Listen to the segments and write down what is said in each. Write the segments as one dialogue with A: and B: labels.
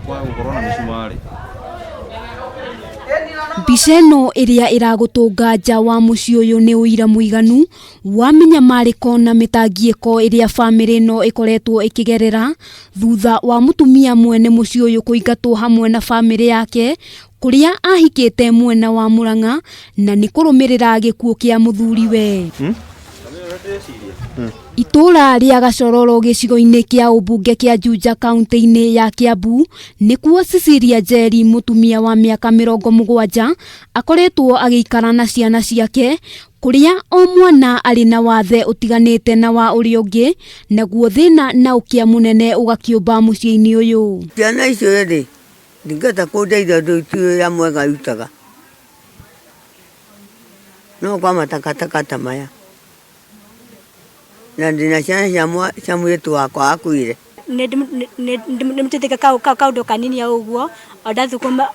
A: Kwaga gũkorwo na mĩcumarĩ.
B: Mbica ĩno ĩrĩa ĩragũtũnga nja wa mũciĩ ũyũ nĩ ũira mũiganu wa mĩnyamarĩko na mĩtangiĩko ĩrĩa bamĩrĩ ĩno ĩkoretwo ĩkĩgerera thutha wa mũtumia mwene mũciĩ ũyũ kũingatwo hamwe na bamĩrĩ yake kũrĩa ahikĩte mwena wa Mũrang'a na nĩ kũrũmĩrĩra gĩkuũ kĩa mũthuriwe. Itũũra rĩa Gacororo gĩcigo-inĩ kĩa ũmbunge kĩa Juja kaunti-inĩ ya Kiambu nĩkuo Cecilia Njeri mũtumia wa mĩaka 70 akoretwo agĩikara na ciana ciake kũrĩa o mwana arĩ na wathe ũtiganĩte na wa ũrĩa ũngĩ naguo thĩna na ũkĩa mũnene ũgakĩũmba mũciĩ-inĩ ũyũ.
C: Ciana icio rĩ, ndingĩhota kũndeithia ũndũ ti wĩra mwega irutaga, no kwa matakataka ta maya. Na ndĩna ciana cia mwa cia mũirĩtu wakwa akuire.
D: Nĩ kaũndũ kanini o ũguo, o ndathũkũma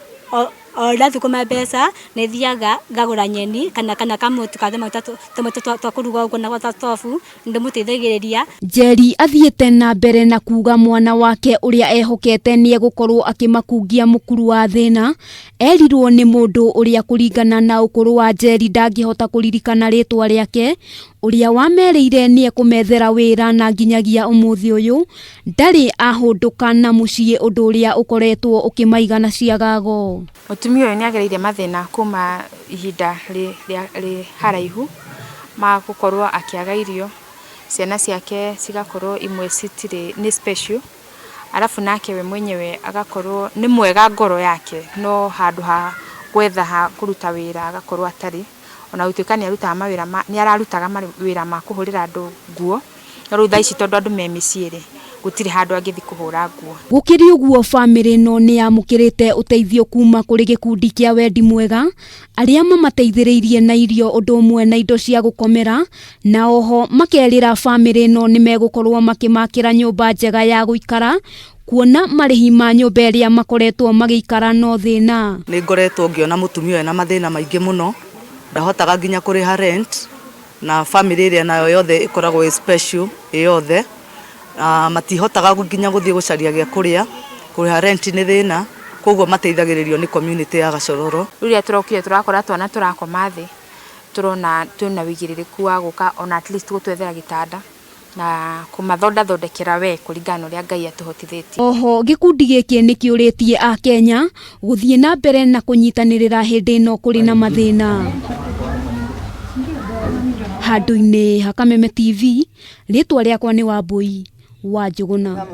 D: o ndathũkũma mbeca nĩ thiaga ngagũra nyeni kana kamũtu ka tũmaguta tũmwe twa kũruga ũguo na tobu nĩ ndĩmũteithagĩrĩria.
B: Njeri athiĩte na mbere na kuga mwana wake ũrĩa ehokete nĩ egũkorwo akĩmakungia mũkuru wa thĩna erirwo nĩ mũndũ ũrĩa kũringana na ũkũrũ wa Njeri ndangĩhota kũririkana rĩtwa rĩake ũrĩa wamerĩire nĩ ekũmethera wĩra na nginyagia ũmũthĩ ũyũ ndarĩ ahũndũka na mũciĩ ũndũ ũrĩa ũkoretwo ũkĩmaiga na ciagago.
E: Mũtumia ũyũ nĩ agereire mathĩna kuma ihinda rĩ haraihu ma gũkorwo akĩaga irio, ciana ciake cigakorwo imwe citirĩ nĩ special, arabu nake we mwenyewe agakorwo nĩ mwega ngoro yake no handũ ha gwetha ha kũruta wĩra agakorwo atarĩ, ona gũtuĩka nĩ arutaga mawĩra ma nĩ ararutaga mawĩra ma kũhũrĩra andũ nguo, no rĩu thaa ici tondũ andũ me mĩciĩ rĩ, gũtirĩ handũ angĩthiĩ kũhũra nguo.
B: Gũkĩrĩ ũguo bamĩrĩ ĩno nĩ yamũkĩrĩte ũteithio kuma kũrĩ gĩkundi kĩa Wendi Mwega arĩa mamateithĩrĩirie na irio ũndũ ũmwe na indo cia gũkomera na oho makerĩra bamĩrĩ ĩno nĩ megũkorwo makĩmakĩra nyũmba njega ya gũikara kuona marĩhi ma nyũmba ĩrĩa makoretwo magĩikara no thĩna.
F: Nĩ ngoretwo ngĩona mũtumia ũyũ na mathĩna maingĩ mũno, ndahotaga nginya kũrĩha rent na famĩlĩ ĩrĩa nayo yothe ĩkoragwo ĩ special ĩ yothe, matihotaga nginya gũthiĩ gũcaria gĩa kũrĩa, kũrĩha rent nĩ thĩna, koguo mateithagĩrĩrio nĩ community ya Gacororo.
E: Rĩu rĩrĩa tũrokire tũrakora twana tũrakoma thĩ, tũrona twĩna ũigĩrĩrĩku wa gũka ona at least gũtwethera gĩtanda na kũmathondathondekera we kũringana na ũrĩa Ngai atũhotithĩtie.
B: Oho gĩkundi gĩkĩ nĩ kĩũrĩtie Akenya gũthiĩ na mbere na kũnyitanĩrĩra hĩndĩ ĩno kũrĩ na mathĩna. Handũ-inĩ ha Kameme TV, rĩtwa rĩakwa nĩ Wambui wa Njũgũna.